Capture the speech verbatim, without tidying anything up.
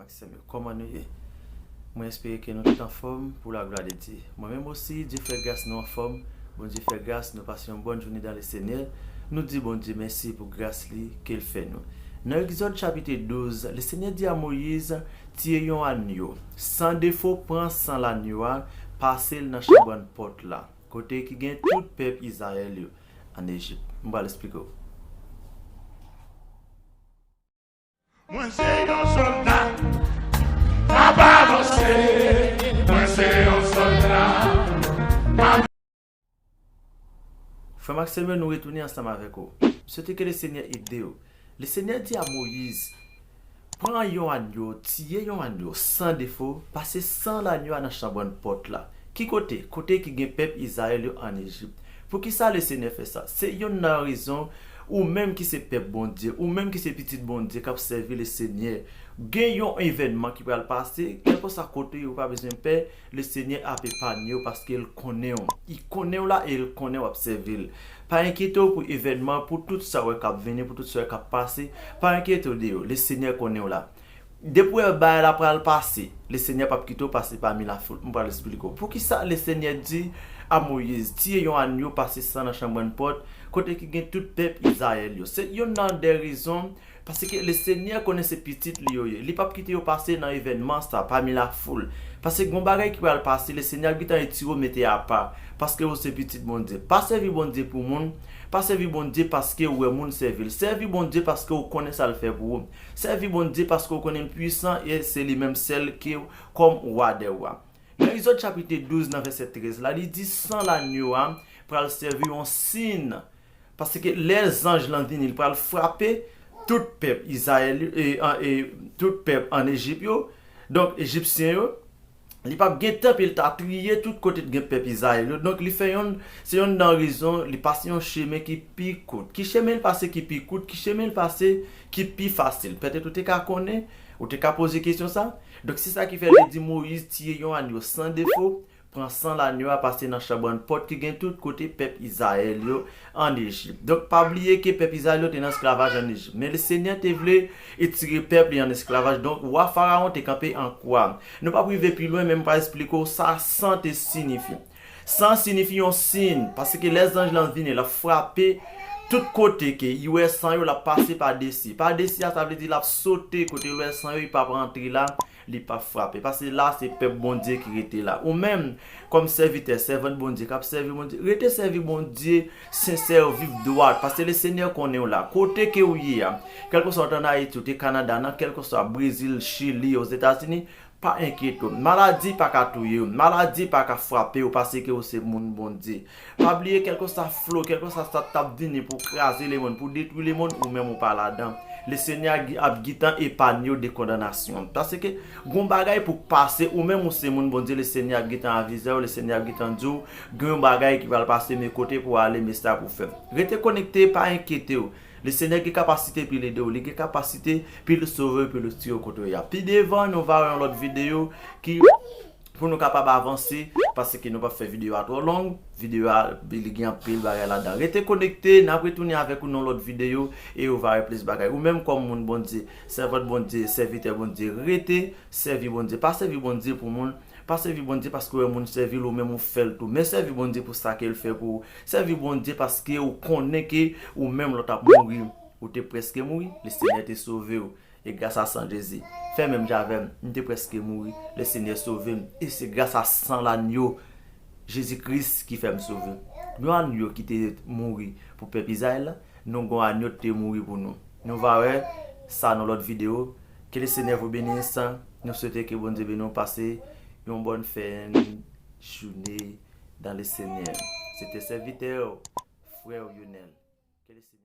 Semyon, kòman nou ye? Mwen espere ke nou tout anfòm pou laglwa de Dye. Mwen menm osi, Dye fè gras nou anfòm. Bondye fè gras, nou pase yon bòn jounen dan Lesenyè. Nou di Bondye mèsi pou gras li ke l fè nou. Nan Egzòd chapit douz, Lesenyè di a Moyiz, tiye yon anyo san defo, pran san lanyo a, pase l nan chanbwann pòt la, kote ki gen tout pèp Izrayèl yo ann Ejip. M pral esplike w. Mwen se yon sòlda, m ap avanse. Mwen se yon sòlda, m ap Frè m ak sè m yo, nou retounen ansanm avèk ou. M swete ke Lesenyè ede w. Lesenyè di a Moyiz, pran yon anyo, tiye yon anyo san defo, pase san lanyo a nan chanbwann pòt la. Ki kote? Kote ki gen pèp Izrayèl yo ann Ejip. Poukisa Lesenyè fè sa? Se yonn nan rezon, ou menm ki se pèp Bondye, ou menm ki se pitit Bondye k ap sèvi Lesenyè, gen yon evènman ki pral pase, kèlkeswa kote yo, pa bezwen pè, Lesenyè ap epanye w paske l konnen w. Li konnen w la e l konnen w ap sèvi l. Pa enkyete w pou evènman, pou tout sa w wè k ap vini, pou tout sa w wè k ap pase. Pa enkyete w de yo. Lesenyè konnen w la. Depi w wè bagay la pral pase, Lesenyè p ap kite w pase pami lafoul. M pral esplike w. Poukisa Lesenyè di a Moyiz, tiye yon anyo, pase san nan chanbwann pòt, kote ki gen tout pèp Izrayèl yo? Se yonn nan de rezon, paske Lesenyè konnen se pitit li yo ye. Li p ap kite yo pase nan evènman sa, pami lafoul. Paske gon bagay ki pral pase, Lesenyè ap gentan retire w, mete apa. Paske ou se pitit Bondye. Pa sèvi Bondye pou moun. Pa sèvi Bondye paske ou wè moun sèvi l. Sèvi Bondye paske ou konnen sa l fè pou ou. Sèvi Bondye paske ou konnen l pwisan e se li menm sèl ki kòm wa dè wa. Nan Egzòd chapit douz, nan vèsè trèz la, li di san lanyo a pral sèvi yon siy. Paske lè zanj lan vini, li pral frape tout pèp Izrayèl, e, an, e, tout pèp ann Ejip yo, donk, Ejipsyen yo, li p ap gen tan pou l ta triye tout kote t gen pèp Izrayèl yo. Donk, li fè yon, se yonn nan rezon, li pase yon chemen ki pi kout. Ki chemen l pase ki pi kout? Ki chemen l pase ki pi fasil? Petèt ou te ka konnen, ou te ka poze kesyon sa. Donk, se sa ki fè li di Moyiz tiye yon anyo san defo, pran san lanyo a, pase nan chanbwann pòt ki gen tout kote pèp Izrayèl yo ann Ejip. Donk, pa bliye ke pèp Izrayèl yo te nan esklavaj ann Ejip. Men Lesenyè te vle etire pèp li ann esklavaj. Donk, wa Farawon te kanpe an kwa. Nou p ap rive pi lwen, men m pral esplike w sa san te siyifi. San siyifi yon siy, paske lè zanj lan vini, l ap frape tout kote ke li wè san yo, l ap pase pa desi. Pa desi a, sa vle di l ap sote kote l wè san yo, li p ap rantre la, li p ap frape. Paske la, se pèp Bondye ki rete la. Ou menm, kòm sèvitè, sèvant Bondye, k ap sèvi Bondye, rete sèvi Bondye, sensè, viv dwat, paske Lesenyè konnen w la. Kote ke w ye a, kèlkeswa w t ann Ayiti, ou te Kanada, nan kèlkeswa Brezil, Chili, Ozetazini, pa enkyete w. Maladi pa ka touye w. Maladi pa ka frape w paske w se moun Bondye. Pa bliye, kèlkeswa flo, kèlkeswa sa k t ap vini pou kraze lemonn, pou detwi lemonn, ou menm ou pa ladan. Lesenyè ap gentan epanye w de kondanasyon. Paske gon bagay pou k pase, ou menm ou se moun Bondye, Lesenyè ap gentan avize w, Lesenyè ap gentan di w, gen yon bagay ki pral pase, men kote pou w ale, men sa pou w fè. Rete konekte, pa enkyete w. Lesenyè gen kapasite pou l ede w, li gen kapasite pou l sove w, pou l tire w kote w ye a. Pi devan, nou va wè yon lòt videyo ki pou nou kapab avanse, paske nou p ap fè videyo a twò long. Videyo a, li gen anpil bagay ladan. Rete konekte, n ap retounen avèk ou nan lòt videyo e ou va wè plis bagay. Ou menm kòm moun Bondye, sèvant Bondye, sèvitè Bondye, rete sèvi Bondye. Pa sèvi Bondye pou moun, pa sèvi Bondye paske w wè moun sèvi l, ou menm ou fè l tou. Men sèvi Bondye pou sa ke l fè pou ou. Sèvi Bondye paske ou konnen ke ou menm lè w t ap mouri, ou te prèske mouri, Lesenyè te sove w. E gras a san Jezi. Fè menm jan avè m. M te prèske mouri. Lesenyè sove m. E se gras a san lanyo, Jezi Kris, ki fè m sove. Yon anyo ki te mouri pou pèp Izrayèl la, nou gon anyo te mouri pou nou. Nou va wè sa nan lòt videyo. Ke Lesenyè vou beni san. Nou swete ke Bondye beni w, pase yon bòn fen jounen dan Lesenyè. Se te sèvitè w, frè w Yonèl. Ke Lesenyè